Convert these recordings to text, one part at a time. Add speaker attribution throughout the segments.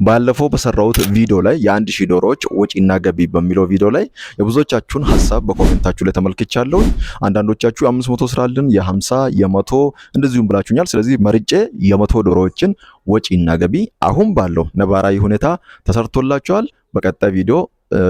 Speaker 1: ባለፈው በሰራሁት ቪዲዮ ላይ የ1000 ዶሮዎች ወጪና ገቢ በሚለው ቪዲዮ ላይ የብዙዎቻችሁን ሀሳብ በ comment ኣችሁ ላይ ተመልክቻለሁ። አንዳንዶቻችሁ 500 ስራልን፣ የ50፣ የ100 እንደዚሁም ብላችሁኛል። ስለዚህ መርጬ የ100 ዶሮዎችን ወጪና ገቢ አሁን ባለው ነባራዊ ሁኔታ ተሰርቶላችኋል። በቀጣይ ቪዲዮ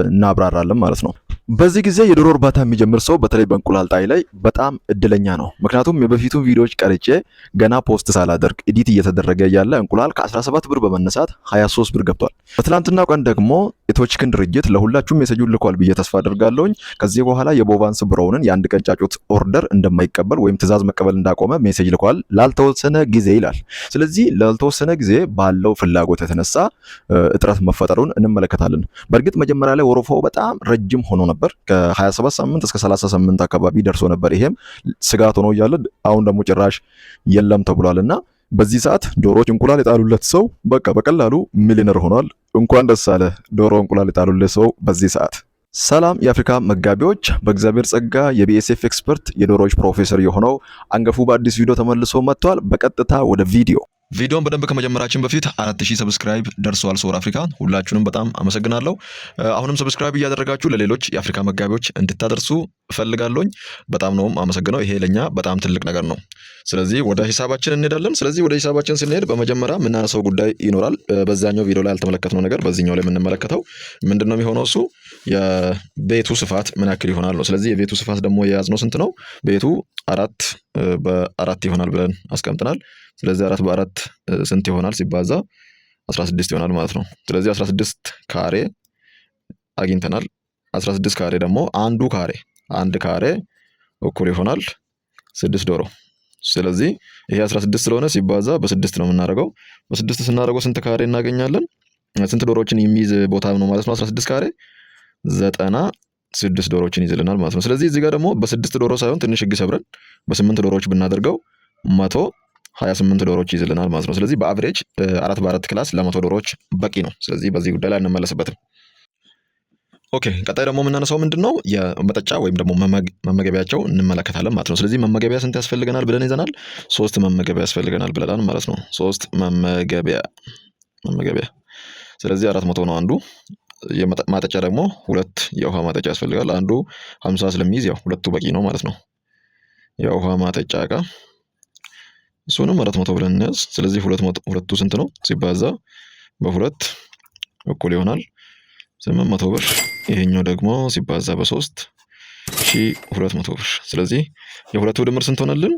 Speaker 1: እናብራራለን ማለት ነው። በዚህ ጊዜ የዶሮ እርባታ የሚጀምር ሰው በተለይ በእንቁላል ጣይ ላይ በጣም እድለኛ ነው። ምክንያቱም የበፊቱን ቪዲዮዎች ቀርጬ ገና post ሳላደርግ edit እየተደረገ ያለ እንቁላል ከ17 ብር በመነሳት 23 ብር ገብቷል። በትላንትናው ቀን ደግሞ የቶችክን ድርጅት ለሁላችሁም message ኡን ልኳል ብዬ ተስፋ አደርጋለሁኝ። ከዚህ በኋላ የቦቫንስ ብሮውንን የአንድ ቀን ጫጩት order እንደማይቀበል ወይም ትዕዛዝ መቀበል እንዳቆመ message ልኳል፣ ላልተወሰነ ጊዜ ይላል። ስለዚህ ላልተወሰነ ጊዜ ባለው ፍላጎት የተነሳ እጥረት መፈጠሩን እንመለከታለን። በእርግጥ መጀመሪያ ላይ ወረፋው በጣም ረጅም ሆኖ ነበር። ከ27 ሳምንት እስከ 30 ሳምንት አካባቢ ደርሶ ነበር። ይሄም ስጋት ሆኖ እያለ አሁን ደግሞ ጭራሽ የለም ተብሏልና በዚህ ሰዓት ዶሮዎች እንቁላል የጣሉለት ሰው በቃ በቀላሉ ሚሊዮነር ሆኗል። እንኳን ደስ አለ ዶሮ እንቁላል የጣሉለት ሰው በዚህ ሰዓት። ሰላም የአፍሪካ መጋቢዎች፣ በእግዚአብሔር ጸጋ የ BSF expert የዶሮዎች ፕሮፌሰር የሆነው አንገፉ በአዲስ ቪዲዮ ተመልሶ መጥቷል። በቀጥታ ወደ ቪዲዮ። ቪዲዮን በደንብ ከመጀመራችን በፊት 4000 subscribe ደርሰዋል። ሶር አፍሪካ ሁላችሁንም በጣም አመሰግናለሁ። አሁንም subscribe እያደረጋችሁ ለሌሎች የአፍሪካ መጋቢዎች እንድታደርሱ እፈልጋለሁኝ። በጣም ነው አመሰግነው። ይሄ ለኛ በጣም ትልቅ ነገር ነው። ስለዚህ ወደ ሂሳባችን እንሄዳለን። ስለዚህ ወደ ሂሳባችን ስንሄድ በመጀመሪያ የምናነሳው ጉዳይ ይኖራል። በዛኛው ቪዲዮ ላይ ያልተመለከትነው ነገር በዚህኛው ላይ የምንመለከተው ምንድን ነው የሚሆነው? እሱ የቤቱ ስፋት ምን ያክል ይሆናል ነው። ስለዚህ የቤቱ ስፋት ደግሞ የያዝነው ስንት ነው? ቤቱ 4 በ4 ይሆናል ብለን አስቀምጠናል። ስለዚህ 4 በ4 ስንት ይሆናል? ሲባዛ 16 ይሆናል ማለት ነው። ስለዚህ 16 ካሬ አግኝተናል። 16 ካሬ ደግሞ አንዱ ካሬ አንድ ካሬ እኩል ይሆናል ስድስት ዶሮ። ስለዚህ ይሄ 16 ስለሆነ ሲባዛ በስድስት ነው የምናደርገው። በስድስት ስናደርገው ስንት ካሬ እናገኛለን? ስንት ዶሮዎችን የሚይዝ ቦታ ነው ማለት ነው? 16 ካሬ 96 ዶሮዎችን ይዝልናል ማለት ነው። ስለዚህ እዚህ ጋር ደግሞ በስድስት ዶሮ ሳይሆን ትንሽ ህግ ሰብረን በስምንት ዶሮዎች ብናደርገው 128 ዶሮዎች ይዝልናል ማለት ነው። ስለዚህ በ average 4 በ4 class ለ100 ዶሮዎች በቂ ነው። ስለዚህ በዚህ ጉዳይ ላይ አንመለስበትም። Okay፣ ቀጣይ ደግሞ የምናነሳው ምንድን ነው? የመጠጫ ወይም ደግሞ መመገቢያቸው እንመለከታለን ማለት ነው። ስለዚህ መመገቢያ ስንት ያስፈልገናል ብለን ይዘናል? ሶስት መመገቢያ ያስፈልገናል ብለናል ማለት ነው። ሶስት መመገቢያ። ስለዚህ 400 ነው አንዱ። ማጠጫ ደግሞ ሁለት የውሃ ማጠጫ ያስፈልጋል። አንዱ 50 ስለሚይዝ ያው ሁለቱ በቂ ነው ማለት ነው። የውሃ ማጠጫ እቃ እሱንም 400 ብለን እንያዝ። ስለዚህ ሁለቱ ስንት ነው? ሲባዛ በሁለት እኩል ይሆናል 800 ብር። ይሄኛው ደግሞ ሲባዛ በሶስት 1200 ብር። ስለዚህ የሁለቱ ድምር ስንት ሆነልን?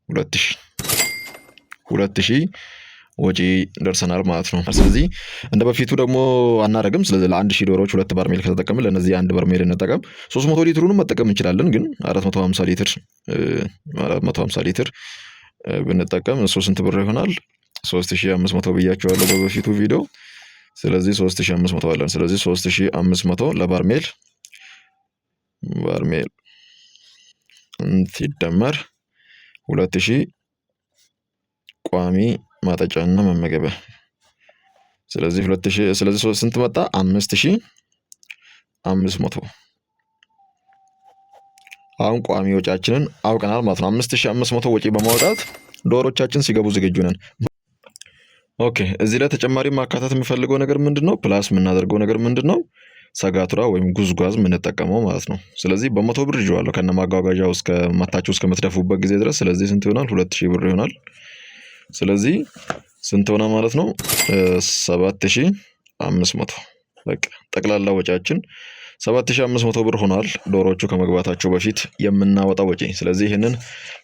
Speaker 1: 2000። 2000 ወጪ ደርሰናል ማለት ነው። ስለዚህ እንደ በፊቱ ደግሞ አናደርግም። ስለዚህ ለ1000 ዶሮዎች ሁለት በርሜል ከተጠቀምን ለእነዚህ አንድ በርሜል እንጠቀም። 300 ሊትሩንም መጠቀም እንችላለን፣ ግን 450 ሊትር 450 ሊትር ብንጠቀም እሱ ስንት ብር ይሆናል? 3500 ብያቸዋለሁ በበፊቱ ቪዲዮ። ስለዚህ 3500 አለን። ስለዚህ 3500 ለበርሜል በርሜል ሲደመር 2000 ቋሚ ማጠጫና መመገቢያ። ስለዚህ 2000፣ ስለዚህ ስንት መጣ? 5500። አሁን ቋሚ ወጪያችንን አውቀናል ማለት ነው። 5500 ወጪ በማውጣት ዶሮቻችን ሲገቡ ዝግጁ ነን። Okay፣ እዚህ ላይ ተጨማሪ ማካተት የምፈልገው ነገር ምንድን ነው? Plus የምናደርገው ነገር ምንድን ነው? ሰጋቱራ ወይም ጉዝጓዝ የምንጠቀመው ማለት ነው። ስለዚህ በ100 ብር ይዤዋለሁ ከነ ማጓጓዣው እስከ መታችሁ እስከምትደፉበት ጊዜ ድረስ። ስለዚህ ስንት ይሆናል? 2000 ብር ይሆናል። ስለዚህ ስንት ሆነ ማለት ነው? 7500። በቃ ጠቅላላ ወጪያችን 7500 ብር ሆኗል። ዶሮዎቹ ከመግባታቸው በፊት የምናወጣው ወጪ። ስለዚህ ይህንን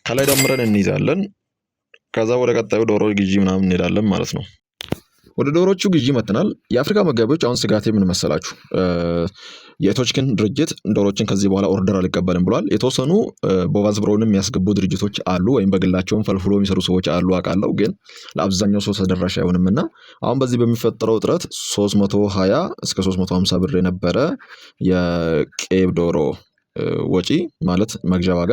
Speaker 1: ከላይ ደምረን እንይዛለን። ከዛ ወደ ቀጣዩ ዶሮ ግዢ ምናምን እንሄዳለን ማለት ነው። ወደ ዶሮቹ ግዢ መጥተናል። የአፍሪካ መጋቢዎች አሁን ስጋቴ ምን መሰላችሁ? የቶችክን ድርጅት ዶሮችን ከዚህ በኋላ order አልቀበልም ብሏል። የተወሰኑ ቦቫንስ ብሮውን የሚያስገቡ ድርጅቶች አሉ፣ ወይም በግላቸውን ፈልፍሎ የሚሰሩ ሰዎች አሉ አውቃለሁ። ግን ለአብዛኛው ሰው ተደራሽ አይሆንም እና አሁን በዚህ በሚፈጠረው እጥረት 320 እስከ 350 ብር የነበረ የቄብ ዶሮ ወጪ ማለት መግዣ ዋጋ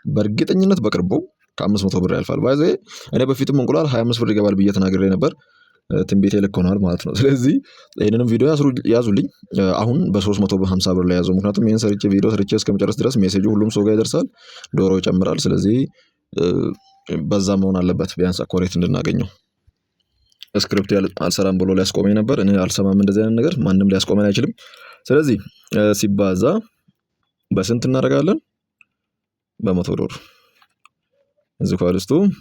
Speaker 1: በእርግጠኝነት በቅርቡ ከ500 ብር ያልፋል። By the way እኔ በፊትም እንቁላል 25 ብር ይገባል ብዬ ተናግሬ ነበር። ትንቢቴ ልክ ሆኗል ማለት ነው። ስለዚህ ይህንንም ቪዲዮ ያዙልኝ። አሁን በ350 ብር ላይ ያዘው። ምክንያቱም ይህን ሰርቼ ቪዲዮ ሰርቼ እስከመጨረስ ድረስ message ኡ ሁሉም ሰው ጋር ይደርሳል፣ ዶሮ ይጨምራል። ስለዚህ በዛ መሆን አለበት ቢያንስ accurate እንድናገኘው። Script አልሰራም ብሎ ሊያስቆመኝ ነበር። እኔ አልሰማም፣ እንደዚህ አይነት ነገር ማንም ሊያስቆመን አይችልም። ስለዚህ ሲባዛ በስንት እናደርጋለን? በ100 ዶሮ is equals to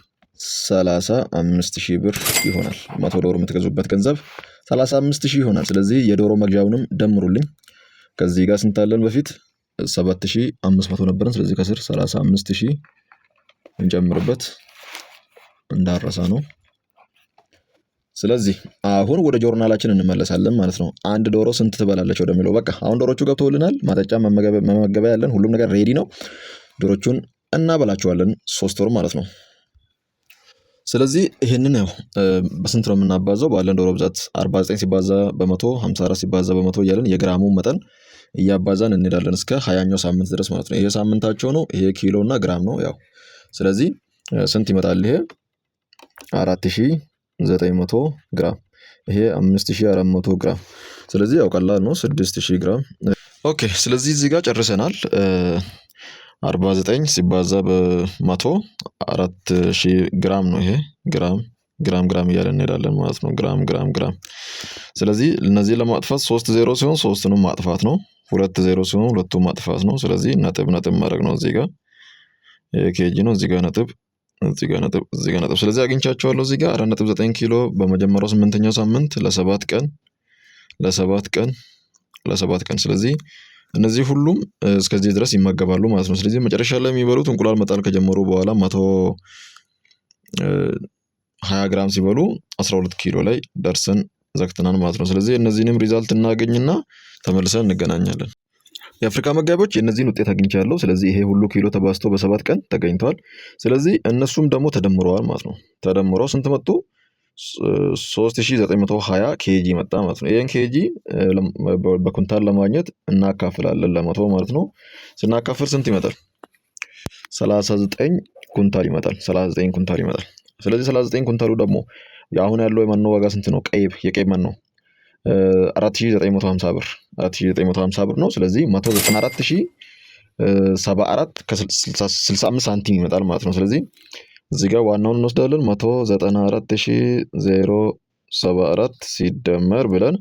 Speaker 1: 35,000 ብር ይሆናል። 100 ዶሮ የምትገዙበት ገንዘብ 35,000 ይሆናል። ስለዚህ የዶሮ መግዣውንም ደምሩልኝ። ከዚህ ጋር ስንት አለን? በፊት 7,500 ነበረን። ስለዚህ ከስር 35,000 እንጨምርበት እንዳረሳ ነው። ስለዚህ አሁን ወደ ጆርናላችን እንመለሳለን ማለት ነው። አንድ ዶሮ ስንት ትበላለች ወደሚለው፣ በቃ አሁን ዶሮቹ ገብተውልናል። ማጠጫ መመገቢያ ያለን ሁሉም ነገር ready ነው። ዶሮቹን እናበላቸዋለን 3 ወር ማለት ነው። ስለዚህ ይህንን ያው በስንት ነው የምናባዛው? ባለን ዶሮ ብዛት 49 ሲባዛ በ100፣ 54 ሲባዛ በ100 እያለን የግራሙ መጠን እያባዛን እንሄዳለን እስከ 20ኛው ሳምንት ድረስ ማለት ነው። ይሄ ሳምንታቸው ነው። ይሄ ኪሎ እና ግራም ነው። ያው ስለዚህ ስንት ይመጣል? ይሄ 4,900 ግራም፣ ይሄ 5,400 ግራም። ስለዚህ ያው ቀላል ነው፣ 6,000 ግራም። Okay፣ ስለዚህ እዚህ ጋር ጨርሰናል። 49 ሲባዛ በ100 4,000 ግራም ነው። ይሄ ግራም ግራም ግራም እያለን እንሄዳለን ማለት ነው። ግራም ግራም ግራም። ስለዚህ እነዚህ ለማጥፋት ሶስት ዜሮ ሲሆን ሶስቱንም ማጥፋት ነው። ሁለት ዜሮ ሲሆን ሁለቱም ማጥፋት ነው። ስለዚህ ነጥብ ነጥብ ማድረግ ነው። እዚህ ጋር kg ነው። እዚህ ጋር ነጥብ፣ እዚህ ጋር ነጥብ፣ እዚህ ጋር ነጥብ። ስለዚህ አግኝቻቸዋለሁ። እዚህ ጋር 4.9 ኪሎ በመጀመሪያው 8ኛው ሳምንት ለ7 ቀን፣ ለ7 ቀን፣ ለ7 ቀን። ስለዚህ እነዚህ ሁሉም እስከዚህ ድረስ ይመገባሉ ማለት ነው። ስለዚህ መጨረሻ ላይ የሚበሉት እንቁላል መጣል ከጀመሩ በኋላ 120 ግራም ሲበሉ 12 ኪሎ ላይ ደርሰን ዘግተናል ማለት ነው። ስለዚህ እነዚህንም result እናገኝና ተመልሰን እንገናኛለን። የአፍሪካ መጋቢዎች የእነዚህን ውጤት አግኝቻለሁ። ስለዚህ ይሄ ሁሉ ኪሎ ተባዝቶ በ7 ቀን ተገኝተዋል። ስለዚህ እነሱም ደግሞ ተደምረዋል ማለት ነው። ተደምረው ስንት መጡ? 3920 kg መጣ ማለት ነው። ይህን kg በኩንታል ለማግኘት እናካፍላለን ለ100 ማለት ነው። ስናካፍል ስንት ይመጣል? 39 ኩንታል ይመጣል። 39 ኩንታል ይመጣል። ስለዚህ 39 ኩንታሉ ደግሞ አሁን ያለው የመኖ ዋጋ ስንት ነው? ቀይብ የቀይብ መኖ 4,950 ብር፣ 4,950 ብር ነው። ስለዚህ 194,074 ከ65 ሳንቲም ይመጣል ማለት ነው። ስለዚህ እዚህ ጋር ዋናውን እንወስዳለን፣ 194,074 ሲደመር ብለን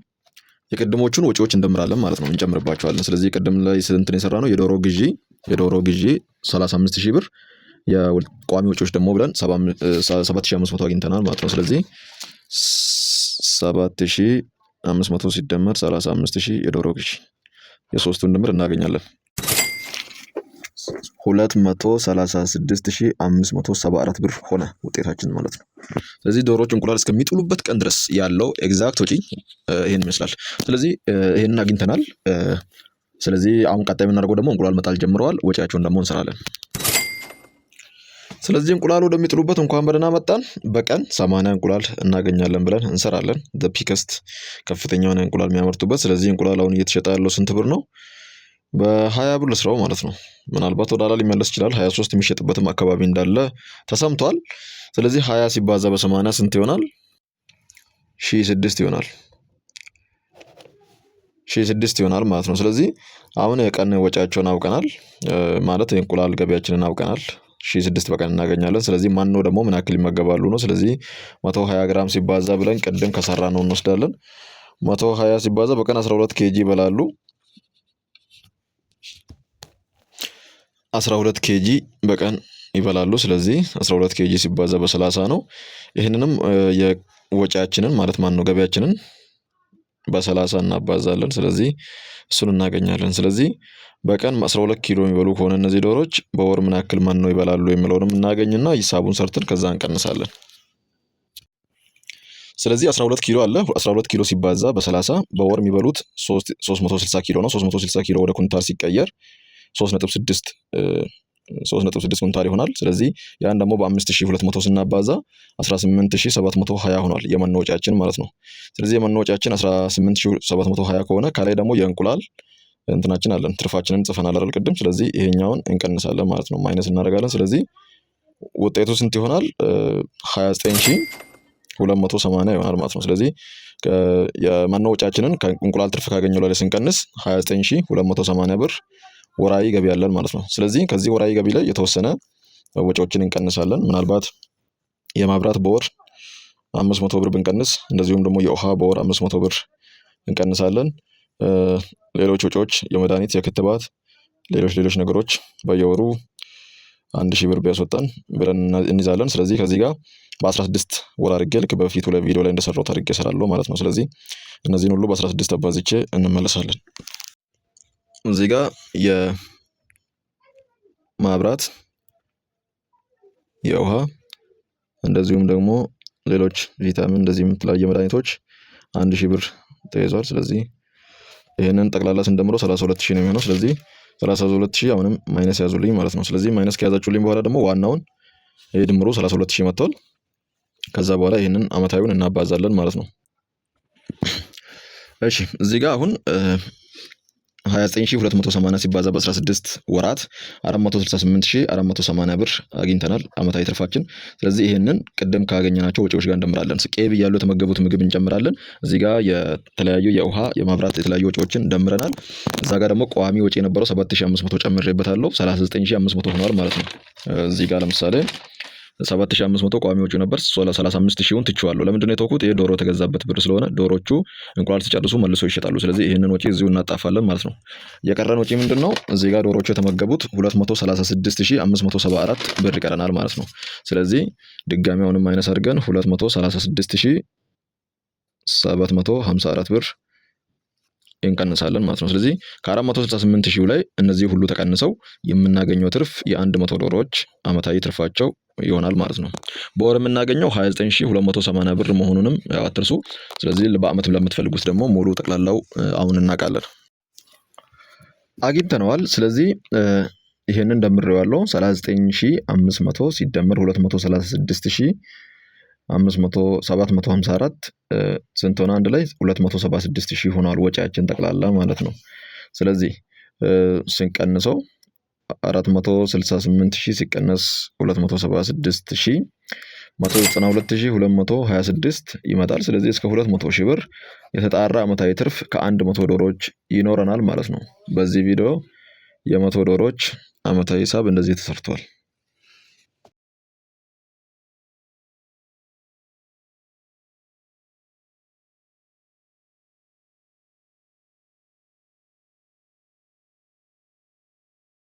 Speaker 1: የቅድሞቹን ወጪዎች እንደምራለን ማለት ነው፣ እንጨምርባቸዋለን። ስለዚህ ቅድም ላይ ስንት ነው የሰራነው? የዶሮ ግዢ 35,000 ብር፣ የቋሚ ወጪዎች ደግሞ ብለን 7,500 አግኝተናል ማለት ነው። ስለዚህ 7,500 ሲደመር 35,000 የዶሮ ግዢ የሶስቱን ድምር እናገኛለን። 236,574 ብር ሆነ ውጤታችን ማለት ነው። ስለዚህ ዶሮዎች እንቁላል እስከሚጥሉበት ቀን ድረስ ያለው exact ወጪ ይሄን ይመስላል። ስለዚህ ይሄንን አግኝተናል። ስለዚህ አሁን ቀጣይ የምናደርገው ደግሞ እንቁላል መጣል ጀምረዋል። ወጪያቸውን ደግሞ እንሰራለን። ስለዚህ እንቁላል ወደሚጥሉበት እንኳን በደህና መጣን። በቀን 80 እንቁላል እናገኛለን ብለን እንሰራለን። Peakest ከፍተኛ የሆነ እንቁላል የሚያመርቱበት። ስለዚህ እንቁላል አሁን እየተሸጠ ያለው ስንት ብር ነው? በ20 ብር ልስራው ማለት ነው። ምናልባት ወደ ኋላ ሊመለስ ይችላል። 23 የሚሸጥበትም አካባቢ እንዳለ ተሰምቷል። ስለዚህ 20 ሲባዛ በ80 ስንት ይሆናል? 1,600 ይሆናል። 1,600 ይሆናል ማለት ነው። ስለዚህ አሁን የቀን ወጪያቸውን አውቀናል ማለት የእንቁላል ገቢያችንን አውቀናል። 1,600 በቀን እናገኛለን። ስለዚህ ማነው ደግሞ ምን ያክል ይመገባሉ ነው። ስለዚህ 120 ግራም ሲባዛ ብለን ቅድም ከሰራነው እንወስዳለን። 120 ሲባዛ በቀን 12 kg ይበላሉ። 12 kg በቀን ይበላሉ። ስለዚህ 12 kg ሲባዛ በ30 ነው። ይህንንም የወጪያችንን ማለት ማን ነው ገቢያችንን በ30 እናባዛለን። ስለዚህ እሱን እናገኛለን። ስለዚህ በቀን 12 ኪሎ የሚበሉ ከሆነ እነዚህ ዶሮች በወር ምን ያክል መኖ ይበላሉ የሚለውንም እናገኝና ሂሳቡን ሰርተን ከዛ እንቀንሳለን። ስለዚህ 12 ኪሎ አለ። 12 ኪሎ ሲባዛ በ30 በወር የሚበሉት 360 ኪሎ ነው። 360 ኪሎ ወደ ኩንታል ሲቀየር 3.6 3.6 ኩንታል ይሆናል። ስለዚህ ያን ደግሞ በ5,200 ስናባዛ 18,720 ሆኗል የመኖ ወጪያችን ማለት ነው። ስለዚህ የመኖ ወጪያችን 18,720 ከሆነ ከላይ ደግሞ የእንቁላል እንትናችን አለን፣ ትርፋችንን ጽፈናል አይደል ቅድም። ስለዚህ ይሄኛውን እንቀንሳለን ማለት ነው፣ minus እናደርጋለን። ስለዚህ ውጤቱ ስንት ይሆናል? 29,280 ይሆናል ማለት ነው። ስለዚህ የመኖ ወጪያችንን ከእንቁላል ትርፍ ካገኘው ላይ ስንቀንስ 29,280 ብር ወራዊ ገቢ ያለን ማለት ነው። ስለዚህ ከዚህ ወራዊ ገቢ ላይ የተወሰነ ወጪዎችን እንቀንሳለን። ምናልባት የማብራት በወር 500 ብር ብንቀንስ፣ እንደዚሁም ደግሞ የውሃ በወር 500 ብር እንቀንሳለን። ሌሎች ወጪዎች የመድኃኒት፣ የክትባት፣ ሌሎች ሌሎች ነገሮች በየወሩ 1000 ብር ቢያስወጣን ብለን እንይዛለን። ስለዚህ ከዚህ ጋር በ16 ወር አድርጌ ልክ በፊቱ ላይ ቪዲዮ ላይ እንደሰራሁት አድርጌ እሰራለሁ ማለት ነው። ስለዚህ እነዚህን ሁሉ በ16 አባዝቼ እንመለሳለን። እዚህ ጋር የማብራት፣ የውሃ፣ እንደዚሁም ደግሞ ሌሎች ቪታሚን እንደዚህም የተለያዩ መድኃኒቶች 1000 ብር ተይዟል። ስለዚህ ይህንን ጠቅላላ ስንደምረው 32,000 ነው የሚሆነው። ስለዚህ 32,000 አሁንም minus ያዙልኝ ማለት ነው። ስለዚህ minus ከያዛችሁልኝ በኋላ ደግሞ ዋናውን ይሄ ድምሩ 32,000 መጥቷል። ከዛ በኋላ ይህንን አመታዊውን እናባዛለን ማለት ነው። እሺ፣ እዚህ ጋር አሁን 29,280 ሲባዛ በ16 ወራት 468,480 ብር አግኝተናል አመታዊ ትርፋችን። ስለዚህ ይህንን ቅድም ካገኘናቸው ወጪዎች ጋር እንደምራለን። ቄብ እያሉ የተመገቡት ምግብ እንጨምራለን። እዚህ ጋር የተለያዩ የውሃ፣ የማብራት የተለያዩ ወጪዎችን ደምረናል። እዛ ጋር ደግሞ ቋሚ ወጪ የነበረው 7500 ጨምሬበታለሁ። 39,500 ሆኗል ማለት ነው። እዚህ ጋር ለምሳሌ 7500 ቋሚ ወጪው ነበር። 35,000ውን ትቼዋለሁ። ለምንድነው የተውኩት? ይሄ ዶሮ የተገዛበት ብር ስለሆነ ዶሮቹ እንቁላል ሲጨርሱ መልሶ ይሸጣሉ። ስለዚህ ይህንን ወጪ እዚሁ እናጣፋለን ማለት ነው። የቀረን ወጪ ምንድነው? እዚህ ጋር ዶሮቹ የተመገቡት 236,574 ብር ይቀረናል ማለት ነው። ስለዚህ ድጋሚ አሁንም minus አድርገን 236,754 ብር እንቀንሳለን ማለት ነው። ስለዚህ ከ468 ሺህ ላይ እነዚህ ሁሉ ተቀንሰው የምናገኘው ትርፍ የ100 ዶሮዎች አመታዊ ትርፋቸው ይሆናል ማለት ነው። በወር የምናገኘው 29,280 ብር መሆኑንም አትርሱ። ስለዚህ በአመት ለምትፈልጉት ደግሞ ሙሉ ጠቅላላው አሁን እናውቃለን፣ አግኝተነዋል። ስለዚህ ይሄንን ደምሬዋለሁ። 39,500 ሲደመር 236,754 ስንት ሆነ? አንድ ላይ 276,000 ሆኗል ወጪያችን ጠቅላላ ማለት ነው። ስለዚህ ስንቀንሰው 468,000 ሲቀነስ 276,000 192,226 ይመጣል። ስለዚህ እስከ 200,000 ብር የተጣራ አመታዊ ትርፍ ከ100 ዶሮዎች ይኖረናል ማለት ነው። በዚህ ቪዲዮ የ100 ዶሮዎች አመታዊ ሂሳብ እንደዚህ ተሰርቷል።